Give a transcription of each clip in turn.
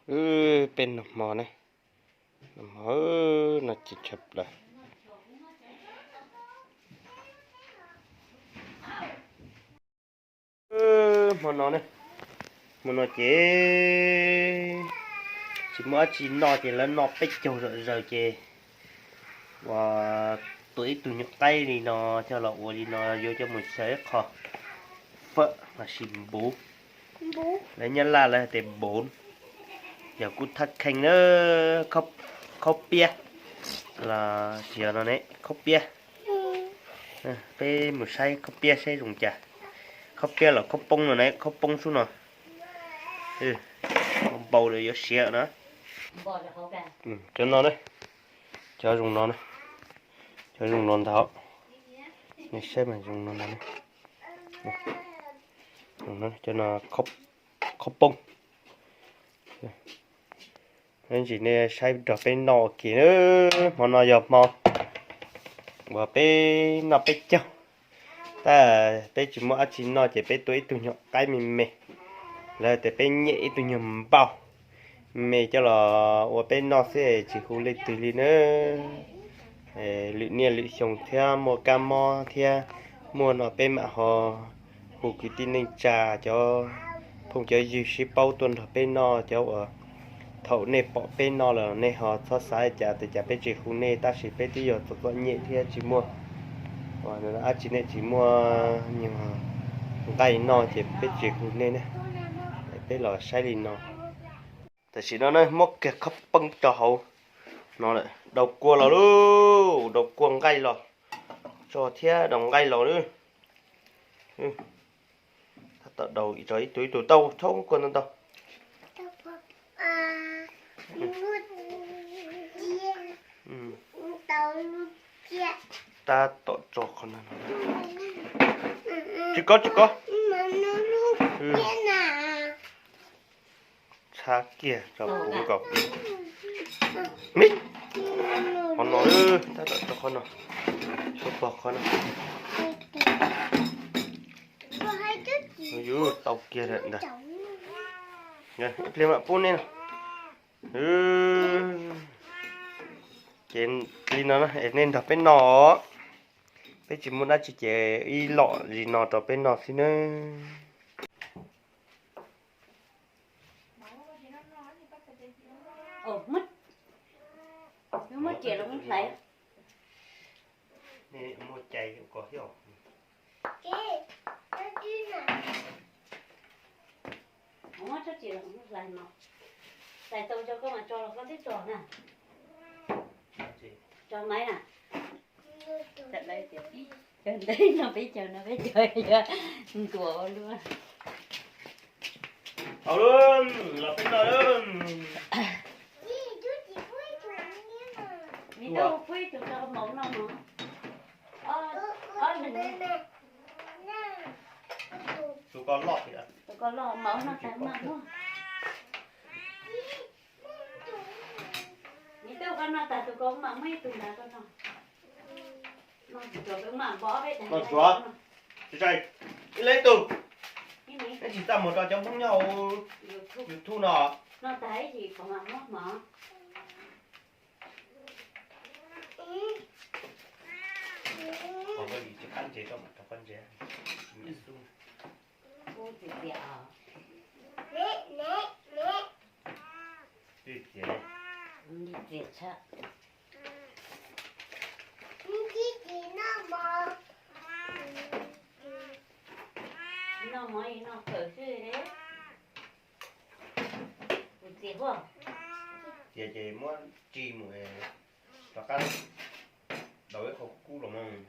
Wb peb noj hmo ne, noj hmo no ces tshaj plaws. Hmo no ne, hmo no ces tsis muaj dab tsi noj ces lawv noj peb caug zom zaws ces ua tua ib tug nyuam qaib li no coj los ua li no yuav coj mus xyaw ib qho fawm los sis npuv. Lawv Nyab Laj lawv tias npuv, yog kuj thaj kheej na, khaub piab los tsis yog no ne, khaub piab. Peb mus saib khaub piab saib zoo cas. Khaub piab los khaub poob no ne, khaub poob xub no. Npau lawm yuav siav na. Cov no, cov zoo no, cov zoo no ntag. Nej saib mas zoo no ntag. Cov no khaub poob. Ntsis nej saib nrog peb noj ua ke na. Hmo no yog hmo uas peb noj peb caug, tab peb tsis muaj dab tsi noj ces peb tua ib tug nyuam qaib me me, lawv tias peb nyem ib tug nyuag npau me coj los ua peb noj xwb tsis hu leej twg li na. Lwm niaj lwm xyoo thiab muaj kab mob thiab muaj no peb mam ho hu kwv tij neej tsa cov phooj cov ywg sib paub tuaj nrog peb noj, cov uas thaum nej pom peb noj lawm nej ho txhob xav cas tias cas peb tsis hu nej, tab sis peb twb yog txom txom nyem thiab tsis muaj dab tsi, nej tsis muaj nyuag nqaij noj ces peb tsis hu nej na. Peb los saib li no. Tam sim no na muab kiag khob poob rau hauv no lawm, daus kua los lauj, daus kua nqaij los tso thiab daus nqaij los lawm. Tab tom daus ib tug ib tug tau thaub kua ntau ntau. Tab tom tso qhov no. Tsis kov, tsis kov. Txhab kiag tso puv nkaus. Qhov no, tab tom tso qhov no, tso pog qhov no. Yus tau kiag lawm ntag. Ib pliag mam pub nej no. Ces li no es nej nrog peb noj, peb tsis muaj dab tsi ces ib lom li no rau peb noj xwb nawb. Muaj cai ko thiab. Tais tau rau koj mas tso los koj twb tso na. Tso maiv na. Cov ntawd no peb caug no peb caug yog ntuas ua luaj. Los peb noj. Nws twb pub ib tug rau maum noj mov. Tus ko loj, tus ko loj maum noj tas mam muab. Nws twb koj noj tas tus ko mam muab ib tug ntawd koj noj. Noj tsuav, ib leeg ib tug. Neb tsis txaj muag rau cov Hmoob nyob hauv YouTube no. Noj mov es noj kawg xwb. Txiav ces muab tsis mus rov qab daus ib qho kub los mas.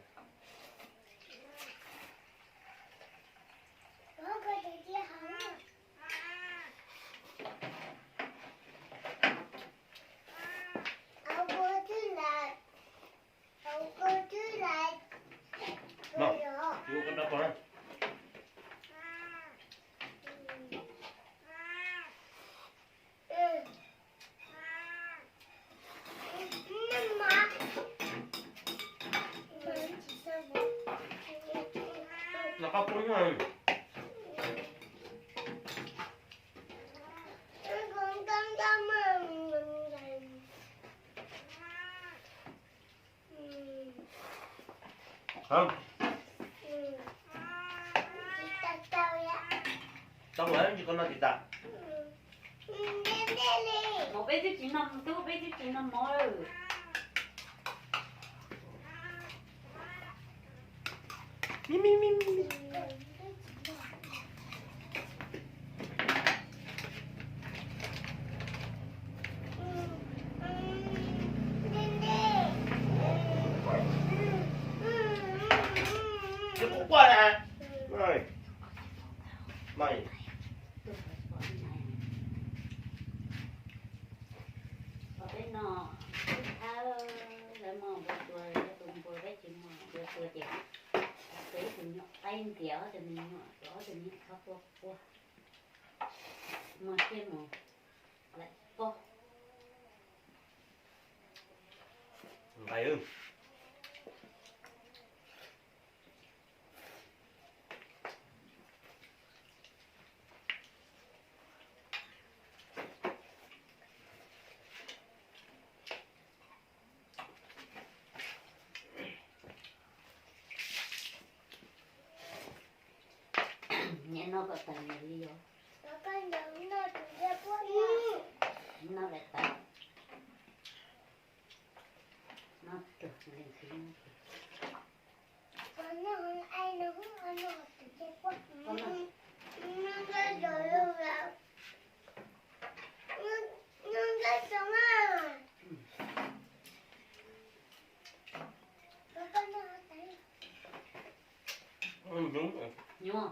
Tau lawm, tsis koj noj tsis tas. Mus peb twb tsis noj, twb peb twb tsis noj mov lawm. Kuv quaj na. Peb no, peb thab, lawv muaj npua tua, tus npua peb tsis muaj npua tua ces peb tus nyuam qaib ntiav ob tug me nyuam, ob tug me nyuam txhob quaj quaj, muag siab mus laim pob. Nqaij. Niam no kom tawm li os. No lawm tawm. No tuag li ntxhi. Nyuaj.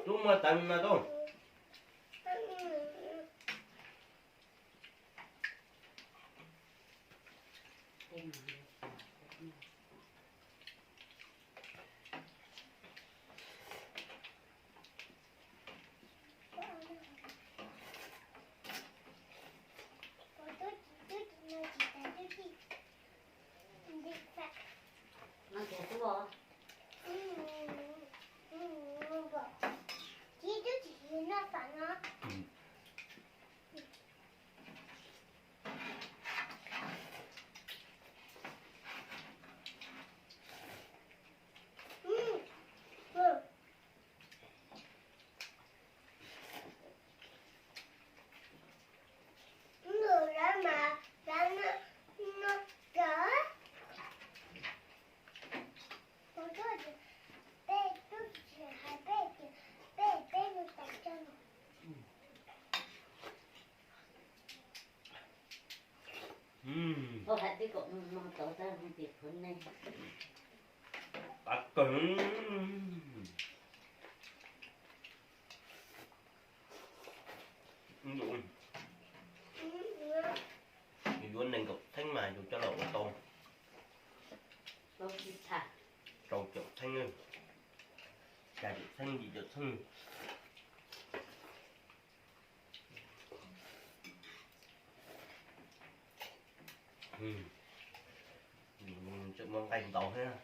Tub muaj tawv no tub. Ua hais tias kom mus no tod tab sis qhuav nej. Qab kawg. Yus yuav nees nkaum txheeb mas yus coj los ua tau rau caum txheeb, xya caum txheeb, yim caum txheeb. Tseem muaj nqaij ntau thiab.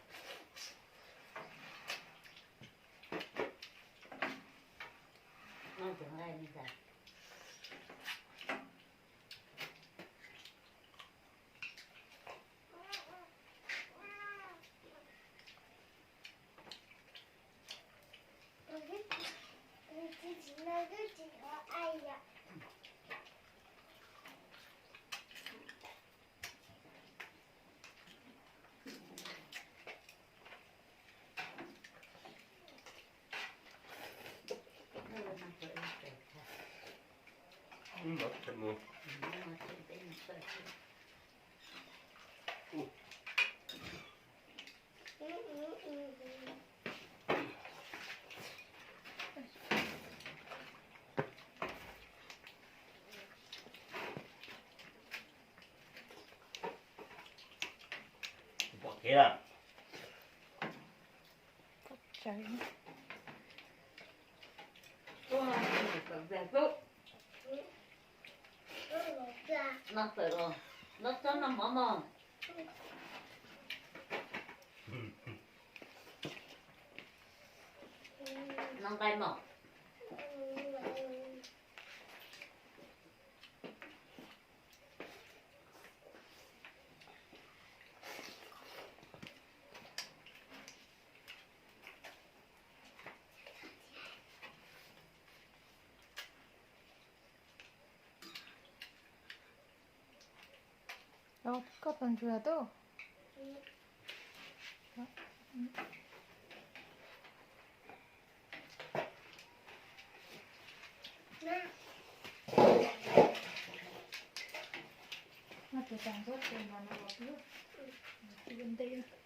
Pom kev lawm. No tawm los, no txhob noj mov mog. No nqaij mog. Koj tos ntsuag tub. Tus tag nrho tus no no los pub ntej.